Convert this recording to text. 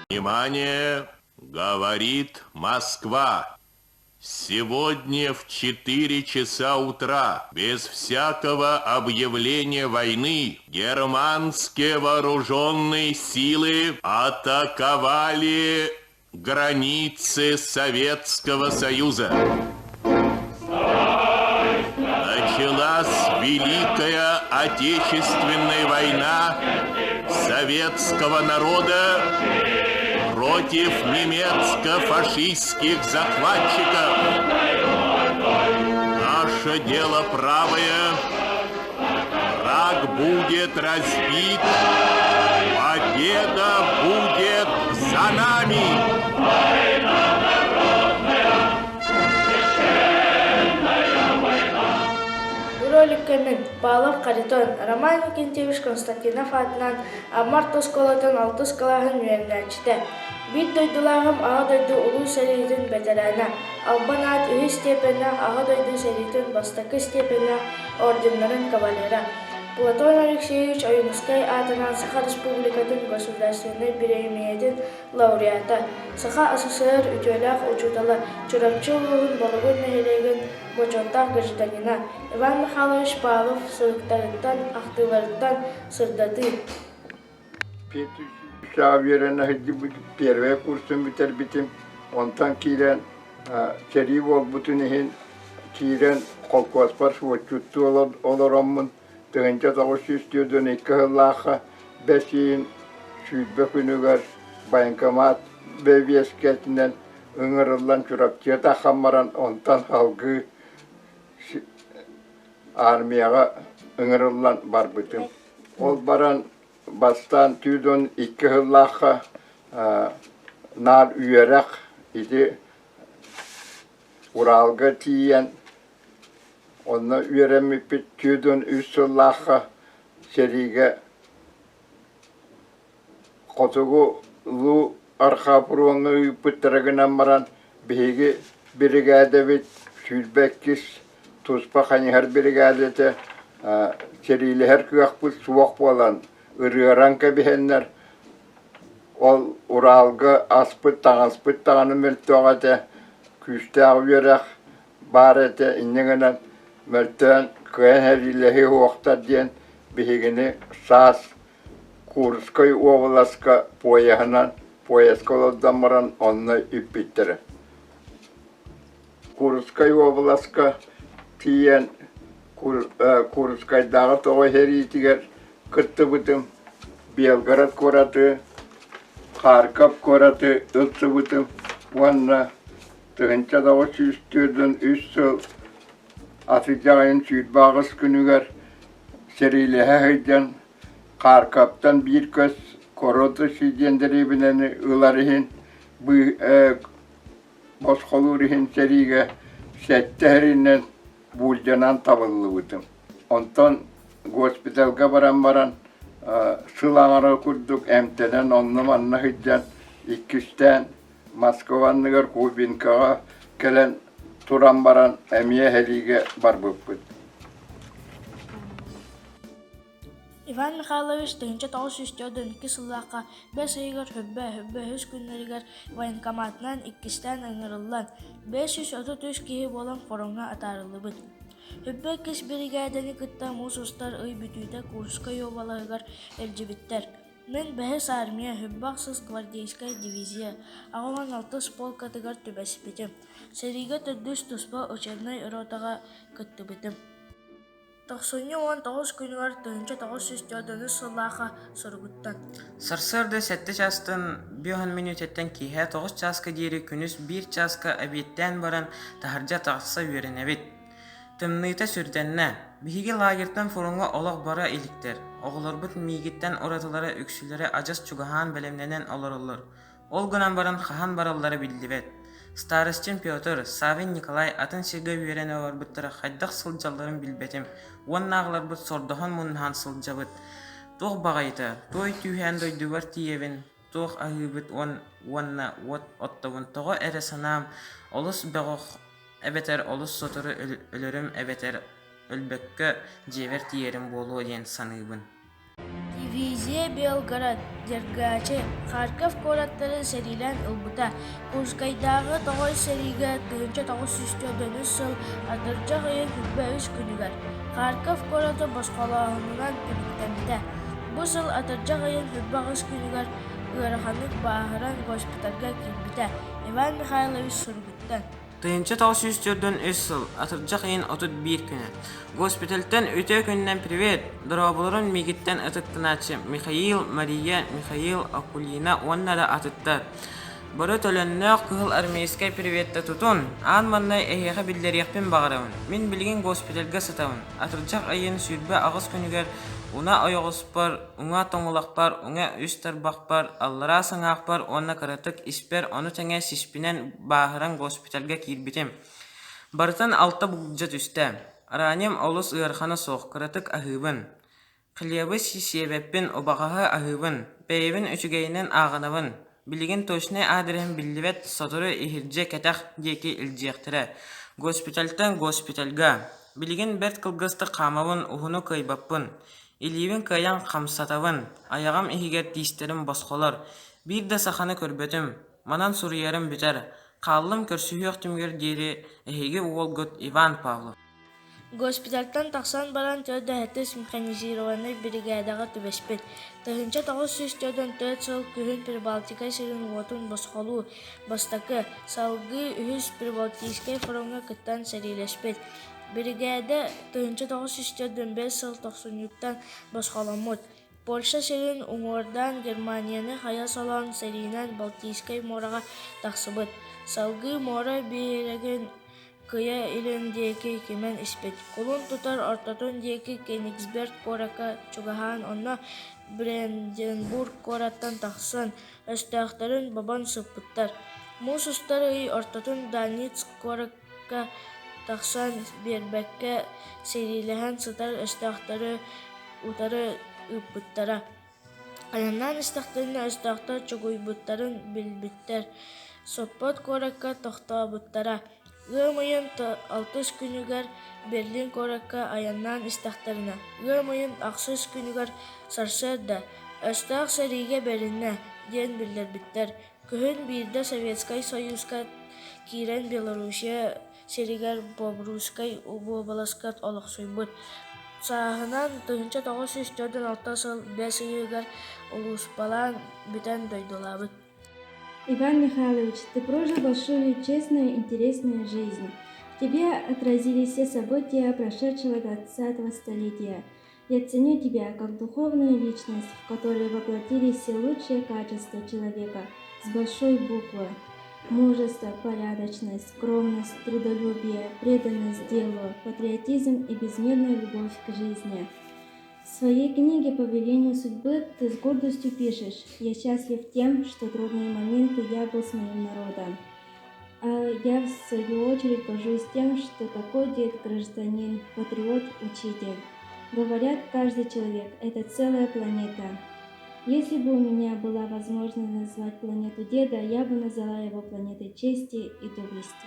Внимание! Говорит Москва! Сегодня в 4 часа утра, без всякого объявления войны, германские вооруженные силы атаковали границы Советского Союза. Началась Великая Отечественная война советского народа против немецко-фашистских захватчиков. Наше дело правое, враг будет разбит, победа будет за нами! Роликка мин, Павлов Харитон, Роман Викентьевич Константинов аатынан Амма орто оскуолатын алтыс кылааһын үөрэнээччитэ, биир дойдулааҕым Аҕа дойду Улуу сэриитин бэтэрээнэ, Албан аат үһүс степеннээх Аҕа дойду сэриитин бастакы степеннээх орденнарын кавалера, Платон Алексеевич Ойуунускай аатынан Саха Республикатын Государственнай бириэмийэтин лауреата, Саха СССР үтүөлээх учуутала, Чурапчы улууһун Болугур нэһилиэгин бочуоттаах гражданина Иван Михайлович Павлов суруктарыттан, ахтыыларыттан сырдатыы. Петя үөрэнэ сылдьыбыт первый курсун бүтэрбитим. Онтон киирэн сэрии буолбутун иһин киирэн холкуоспар суотчуттуу олороммун 1942 сыллаахха бэс ыйын 20 күнүгэр военкомат бэбиэскэтинэн ыҥырыллан Чурапчыга тахсан баран онтон салгыы армияҕа ыҥырыллан барбытым. Ол баран бастаан түүн икки сыллаахха наар үөрэх ити Уралга тиийэн онно үөрэммиппит түүн үс сыллаахха сэриигэ Хотугу Луу Архаа фроҥҥа ыыппыттара гынан баран, биһиги биригээдэбит 22 туспа хайыһар биригээдэтэ сэриилэһэр кыахпыт суох буолан, ырыаран кэбиһэннэр, ол Уралга аспыт таҥаспыт даҕаны мөлтөх этэ, күүстээх үөрэх баар этэ, инньэ гынан мөлтөөн кыайан сэриилэһиэ суохтар диэн биһигини саас Курскай уобаласка поеһынан поездка олордон баран онно иппиттэрэ. Курскай уобаласка тиийэн Курскайдааҕы тоҕо сэриитигэр кыттыбытым, Белгород куораты, Харьков куораты ылсыбытым уонна 1943 сыл атырдьах ыйын 28 күнүгэр сэриилэһэ сылдьан Харьковтан биир көс Коротыши диэн дэриэбинэни ылар иһин босхолуур иһин сэриигэ сэттэ эринэн буулдьанан табыллыбытым. Онтон госпиталга баран баран сыл аҥара курдук эмтэнэн онно-манна сылдьан иккистээн Москва анныгар Кубинкаҕа кэлэн туран баран эмиэ сэриигэ барбыппыт. Иван Михайлович 1942 сыллаахха бэс ыйыгар Хүрбэ, Хүрбэ үһүс күннэригэр военкоматынан иккистээн ыҥырыллан, 533 киһи буолан фроҥҥа атаарыллыбыт. Хүрбэ иккис биригээдэни кытта муус устар ый бүтүүтэ Курскай уобалаһыгар илдьибиттэр. Мин бэһис армия Хүрбэ ахсыс гвардейскай дивизия 86 полкатыгар түбэспитим. Сэриигэ төрдүс туспа учебнай ротаҕа кыттыбытым. Тохсунньу 19 күнүгэр 1944 сыллаахха суругуттан Сарсыарда сэттэ чаастан биэһэн мүнүүтэттэн киэһэ тоҕус чааска диэри күнүс биир чааска эбиэттээн баран таһырдьа тахса үөрэнэбит. Тымныыта сүрдэннэ. Биһиги лагерьтан фроҥҥа олох бара иликтэр. Оҕолорбут миигиттэн уратылара үксүлэрэ адьас чугаһаан бэлэмнэнэн олороллор. Ол гынан баран хаһан бараллара биллибэт. Старостин Петр, Савин Николай атын сиргэ үөрэнэ олорбуттара хайдах сылдьалларын билбэтим уонна аҕаларбыт сордоһон муннаһан сылдьабыт. Туох баҕайыта, туой түүһээн дойдубар тиийэбин, туох аһыыбыт уонна уот оттобун тоҕо эрэ санаам олус бөҕөх эбэтэр олус сотору өлөрүм эбэтэр өлбөккө дьиэбэр тиийэрим буолуо диэн саныыбын. Дивизия Белгород, Дергачи, Харьков куораттарын сэриилээн ылбыта. Курскайдааҕы Тоҕой сэриигэ 1943 сыл атырдьах ыйын 23 күнүгэр Харьков куораты босхолооһунунан түмүктэммитэ. Бу сыл атырдьах ыйын 28 күнүгэр ыараханнык бааһыран госпитальга киирбитэ. Иван Михайлович суругуттан 1943 сыл атырдьах ыйын 31 күнэ. Госпитальтан үтүө күнүнэн привет! Дорооболорун миигиттэн ытыктанааччы Михаил, Мария, Михаил, Акулина уонна да атыттар. Бары төлөннөөх кыһыл армейскай приветтэ тутун, аан маҥнай эһиэхэ биллэриэхпин баҕарабын. Мин билигин госпитальга сытабын. Атырдьах ыйын 28 күнүгэр уна ойоҕоспор, уҥа тоҥулахпар, уҥа үс тарбахпар, аллараа сыҥаахпар уонна кыратык испэр ону тэҥэ сиспинэн бааһыран госпитальга киирбитим. Барытын алта булдьа түстэ. Ранем олус ыарахана суох, кыратык аһыыбын. Хлебы сиэбэппин, убаҕаһы аһыыбын, бэйэбин үчүгэйинэн ааҕынабын. Билигин точнай аадырыһым биллибэт, сотору иһирдьэ кэтэх диэки илдьиэхтэрэ. Госпитальтан госпитальга. Билигин бэрт кылгастык хаамабын, уһуну кыайбаппын. Илиибин кыайан хамсатабын, айаҕым иһигэр тиистэрим босхолор. Биир да саханы көрбөтүм. Манан суруйарым бүтэр. Хааллым көрсүһүөх түмүгэр диэри эһиги уолгут Иван Павлов. Госпитальтан тахсан баран 47 механизированнай биригээдэҕэ түбэспит. 1944 сыл күһүн Прибалтика сирин-уотун босхолуу, бастакы, салгыы үһүс Прибалтийскай фроҥҥа кыттан сэриилэспит. Биригээдэ 1945 сыл тохсунньуттан босхоломмут. Польша сирин уҥуордаан Германияны хайа солоон сэриинэн Балтийскай муораҕа тахсыбыт. Салгыы муора биэрэгин кыйа илин диэки кимэн испит. Кулун тутар ортотун диэки Кенигсберг куоракка чугаһаан онно Бранденбург куораттан тахсан, өстөөхтөрүн бобон сыппыттар. Муус устар ый ортотун Дальницк куоракка тахсан биэрбэккэ сэриилэһэн сытар өстөөхтөрү утары ыыппыттара. Айаннаан истэхтэринэ өстөөхтөр чугуйбуттарын билбиттэр, Соппот куоракка тохтообуттара. Ыам ыйын алтыс күнүгэр Берлин куоракка айаннаан истэхтэринэ, ыам ыйын ахсыс күнүгэр сарсыарда «Өстөөх сэриигэ бэриннэ» диэн биллэрбиттэр. Күһүн биирдэ Советскай Союзка киирэн Белоруссия сиригэр Бобруйскай уобаласка олохсуйбут. Сааһынан 1946 сыл бэс ыйыгар улууспалаан бүтэн дойдулаабыт. Иван Михайлович, ты прожил большую, честную, интересную жизнь. В тебе отразились все события прошедшего двадцатого столетия. Я ценю тебя как духовную личность, в которой воплотились все лучшие качества человека с большой буквы. Мужество, порядочность, скромность, трудолюбие, преданность делу, патриотизм и безмерная любовь к жизни. В своей книге «По велению судьбы» ты с гордостью пишешь «Я счастлив тем, что трудные моменты я был с моим народом». А я, в свою очередь, горжусь тем, что такой дед гражданин, патриот, учитель. Говорят, каждый человек – это целая планета. Если бы у меня была возможность назвать планету деда, я бы назвала его планетой чести и доблести.